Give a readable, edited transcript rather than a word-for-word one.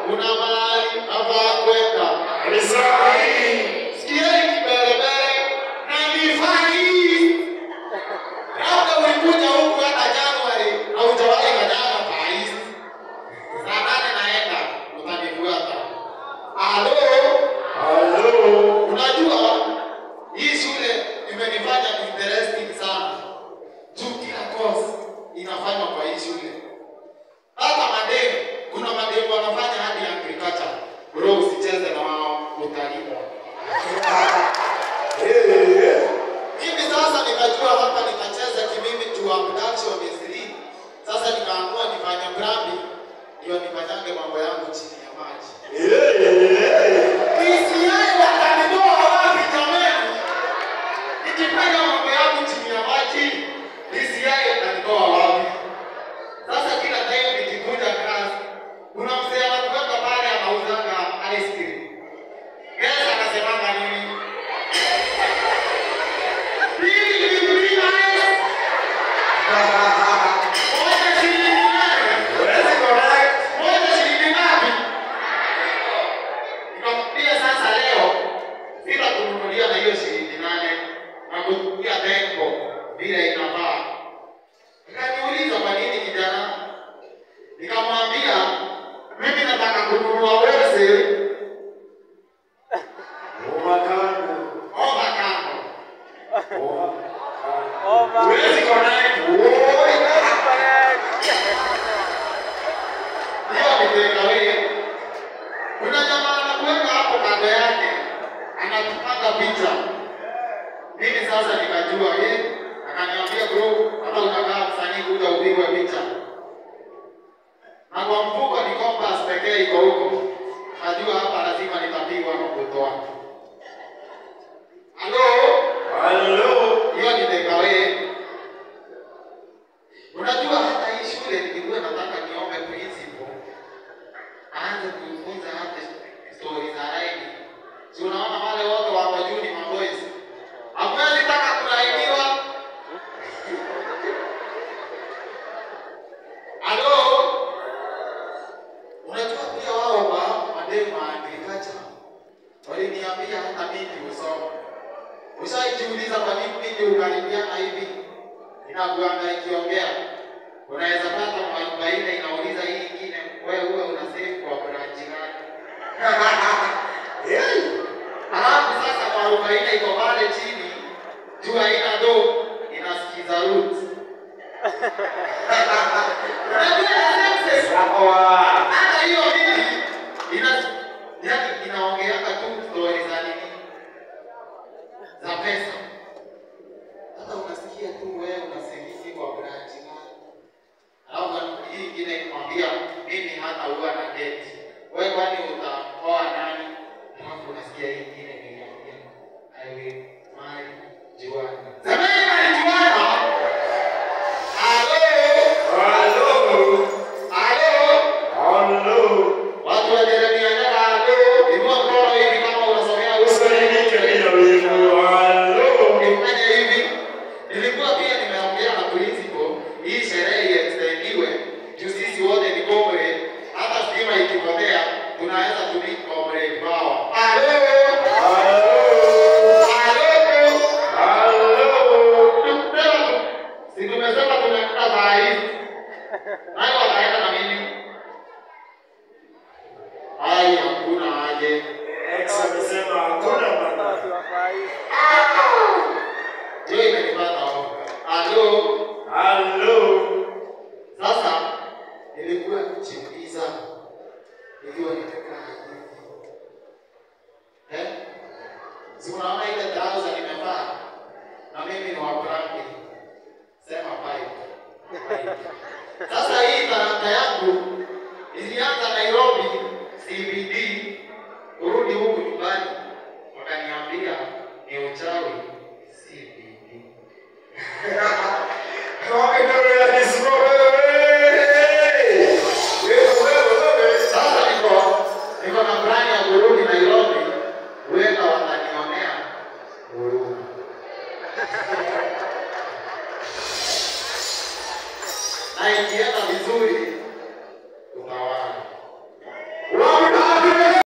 Kuna mahali hapa kwenda. Sikieni kiberebere na nifai. Labda ulikuja huku hata Januari haujawahi kanyaga Paris. Saa 8 naenda utanifuata. Halo. Halo. Unajua hii shule imenifanya interesting sana. Juu kila course inafanywa kwa hii shule. Hata mademu, kuna mademu wanafanya hadi agriculture. Bro, usicheze na wao, utalimwa. Mimi sasa nikajua hapa nikacheza kimimi juu abduction is real. Sasa nikaamua nifanye mrambi ndio nifanyange mambo yangu chini ya maji. DCI watanitoa wapi jamani? Nikifanya mambo yangu chini ya maji, DCI watanitoa wapi? Sasa kila time nikikuja class, kuna mzee anakuweka pale anauzanga ice cream. Guess anasemanga nini? Pili ice. Moja shilingi nane. Huwezi connect. Moja shilingi ngapi? Nikamwambia sasa leo sitakununulia na hiyo shilingi 8 na kukuia tengo vile inafaa. Akaniuliza kwa nini kijana? Nikamwambia mimi nataka kununua wholesale over kando. Huwezi connect. Hiyo ni takeaway. Kuna jamaa anakuweka hapo kando yake anatupanga picha. Mimi sasa nikajua akaniambia bro, hata unakaa msanii kuja upigwe picha. Na kwa mfuko ni compass pekee iko huko. Najua hapa lazima nitapigwa na kutoa. Halo? Halo. Hiyo ni takeaway. Unajua hata hii shule nilikuwa nataka niombe principal aanze kufunza hata story za laini. Si unaona wale wote wako juu ni maboys. Hamwezi taka kulainiwa. Halo? Unajua pia wao wa mademu wa agriculture waliniambia hata mimi usome. Ushajiuliza kwa nini mimi ukaribiana hivi? Inakuanga ikiongea. Unaweza pata mwarobaini inauliza hii ingine, wewe huwa una save kwa branch gani? Alafu sasa mwarobaini iko pale chini, juu haina do, inasikiza roots. Unajua the same. Hata hiyo mimi yaani inaongeanga tu story za nini? Za pesa. Hata unasikia tu wewe unasevisi kwa branch gani? Alafu hii ingine inamwambia mimi hata huwa na date. Wewe kwani utaoa nani? Alafu unasikia hii ingine imeniambia I will marry Juana. Semeni marry Juana. Halo. Halo. Halo. Halo. Watu wa Jeremia Nyara, halo. Inua mkono hivi kama unasomea huko. Usalimike bila wivu. Halo. Nifanye hivi. Nilikuwa pia nimeongea na principal hii sherehe iextendiwe juu sisi wote ni comrade. Hata stima ikipotea tunaweza tumia comrade power. Halo. Halo. Halo. Halo. Si tumesema tunaenda saa hizi. Nani wataenda na mimi? Ai, hakuna aje. Ex amesema hakuna bana. Hiyo imenipata hapo. Halo. Halo. Sasa nilikuwa nikijiuliza nikiwa nimekaa hivi. Si unaona ile trouser nimevaa na mimi ni wa primary. Sema pipe. Sasa hii talanta yangu ilianza Nairobi CBD, kurudi huku nyumbani wakaniambia ni uchawi CBD. Sasa niko na plani ya kurudi Nairobi, huenda watanionea Na ikienda vizuri.